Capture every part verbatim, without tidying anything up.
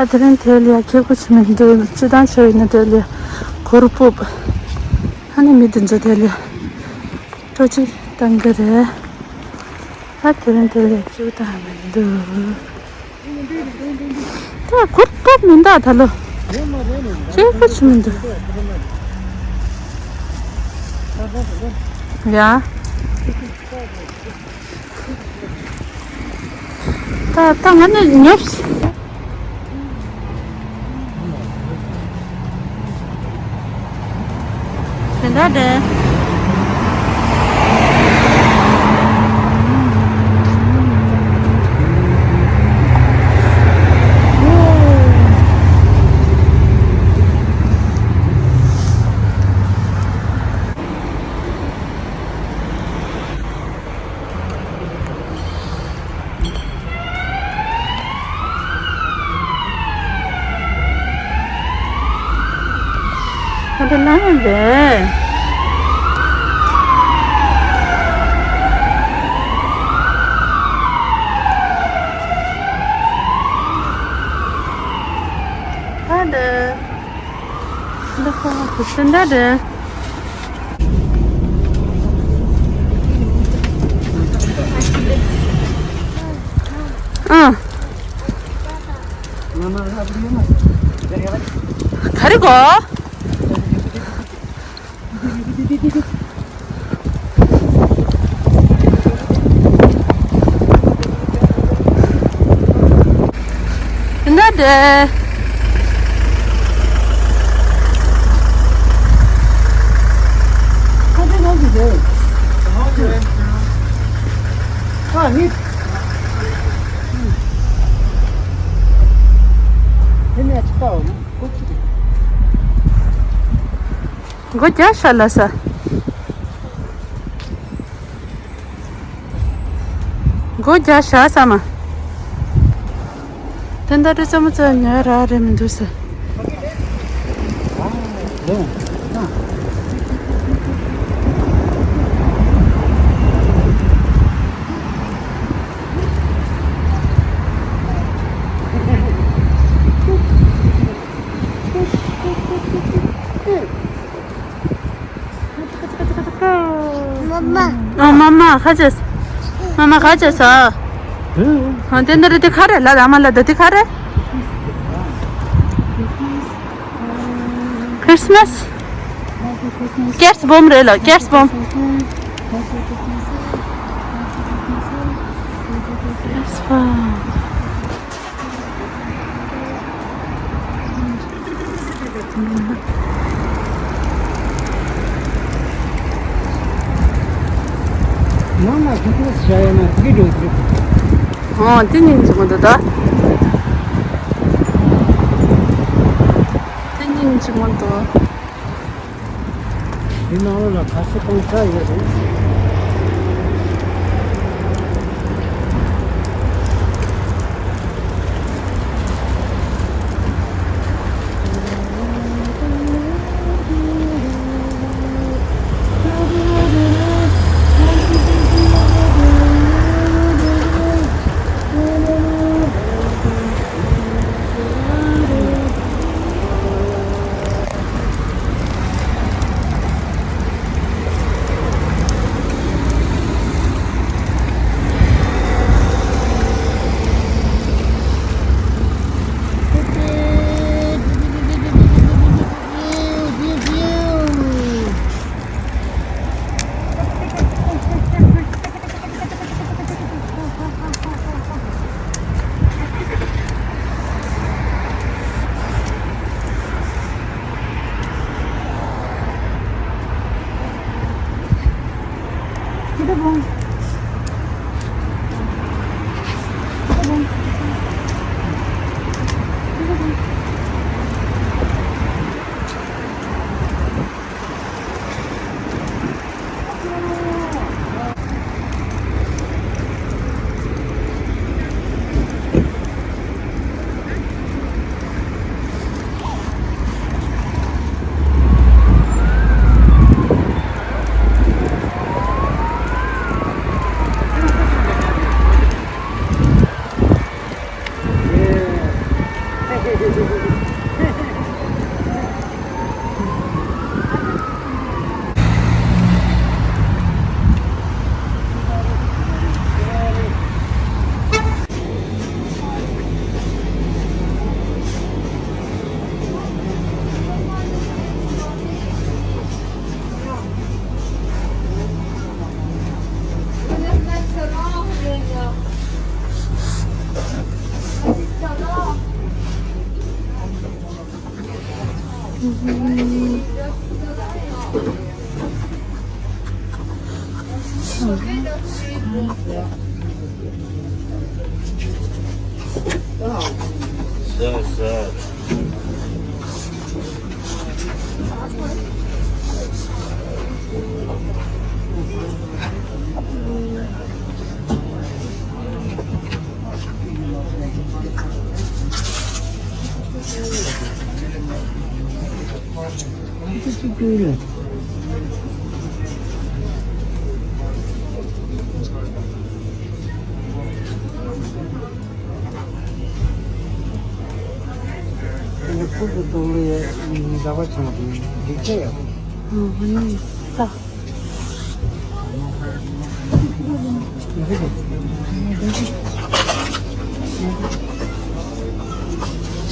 ད་དེ་རིང་དེ་ལ་ཡ་ཁེ་ཁུ་ཆུ་མི་འདུག་སྤྱི་བཏང་ཆུ་ཡིན་ན་དེ་ལ་ཡ་གུར་ཕུབ། ཨ་ནི་མི་དེ་ཚོ་དེ་ལ་ཡ་སྤྲོ་སྐྱིད་བཏང་གི་རེད། ད་དེ་རིང་དེ་ལ་ཡ་སྤྱི་བཏང་མི་འདུག་ད་གུར་ཕུབ་མི་འདུག་ད་ལོ། ཁེ་ཁུ་ཆུ་མི་འདུག་ཡ། ད་ད་ང་ནི་ཉོབ། དེ་འདྲ་རེད། ད་ལྟ་ལངས་རེད། ད་ལྟ། འདི་ཁོ་ཁོ་ཚོ་འདྲ་རེད། ཨ། ག་རེ་གོ། འདི་འདྲ་རེད། ཁ་ཆེ་ནང་གི་རེད། ཨ་ནི། དེ་ནས་ཅི་ལྟ་བ་ཁོ་ཅི་རེད། སྒོ་རྒྱག་ཤག་ལ་ས། སྒོ་རྒྱག་ཤག་ས་མ། དེ་འདྲ་རེད་ཙམ་ཙམ་ཉོ་རག་རེད་མི་འདུག་ས། མ་མ། ཨ་མ་མ་ཁ་ཅེས། མ་མ་ཁ་ཅེས་ཨ། ཨ་དེ་འདི་རེད་དེ་ཁ་རེད་ལ་ཨ་མ་ལ་དེ་དེ་ཁ་རེད། Christmas། སྐྱེས་སྦོམ་རེད་ལ་སྐྱེས་སྦོམ། སྐྱེས་སྦོམ། ནང་ལ་ཁྱི་ཁྱི་བྱ་ཡོད་ན་དེ་འགྲོ་གི་རེད། ཨོ་དེ་ཉིན་གཅིག་མ་འདུག་ད། དེ་ཉིན་གཅིག་མ་འདུག་འདི་ནང་ལོགས་ལ་ག་ཚོད་གཏོང་ས་ཡོད་རེད།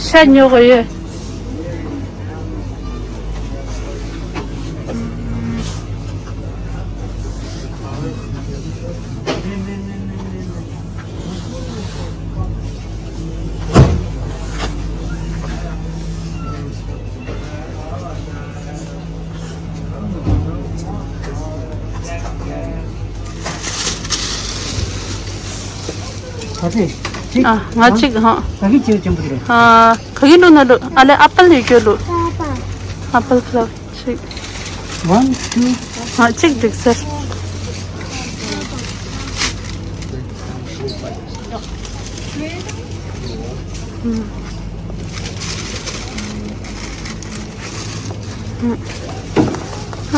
ཤ་ཉོ་གི་ཡོད། ཨ་ང་གཅིག་ཧང་། ག་གི་ཅིག་ཅན་པོ་རེད། ཨ་ག་གི་ལུ་ན་ལུ་ཨ་ལེ་ཨ་པལ་ཡོད་གྱོ་ལུ། ཨ་པལ་ཕ་ལ་གཅིག One, two. ཨ་གཅིག་འགྲིག་ཟེར།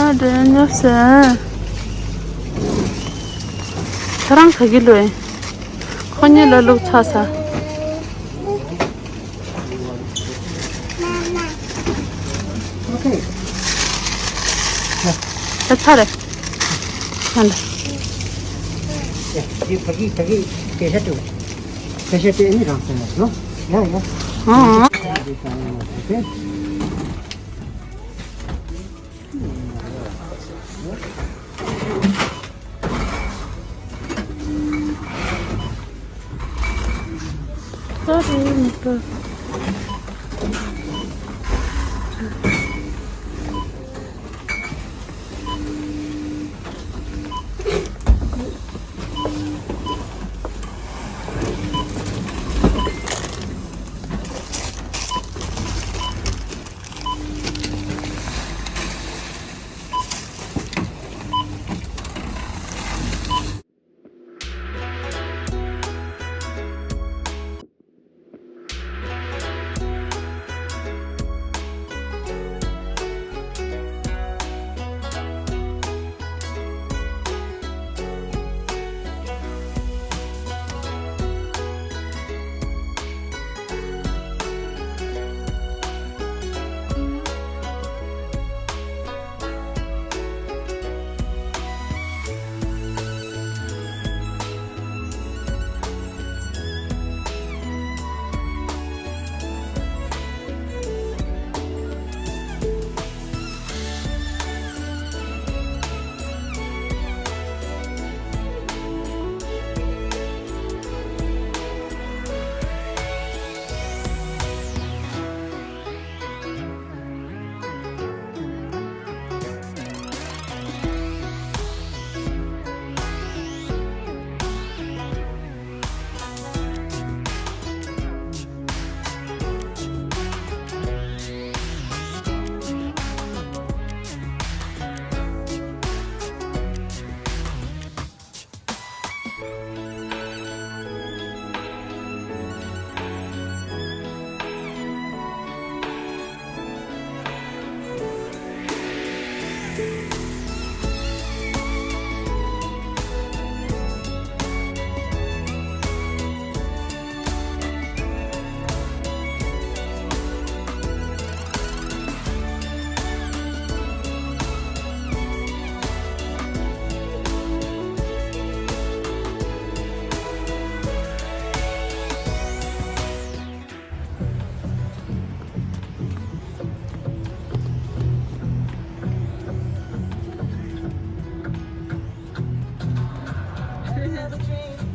ཨ་འདྲེ་ཉོབ་ཟེར། ཁྱེད་རང་ག་གི་ལུ་ཨེ། ཁོ་གཉིས་ལ་ལུག་ཚ་ས། ད་ཚར་རེད། ད་འདི་ཕ་གི་ཕ་གི་སྐད་ཆ་དྲི། སྐད་ཆ་དྲི་ནི་རང་སེམས་ལ་ཡོད། ཡ་ཡ། ཨང་། the dream.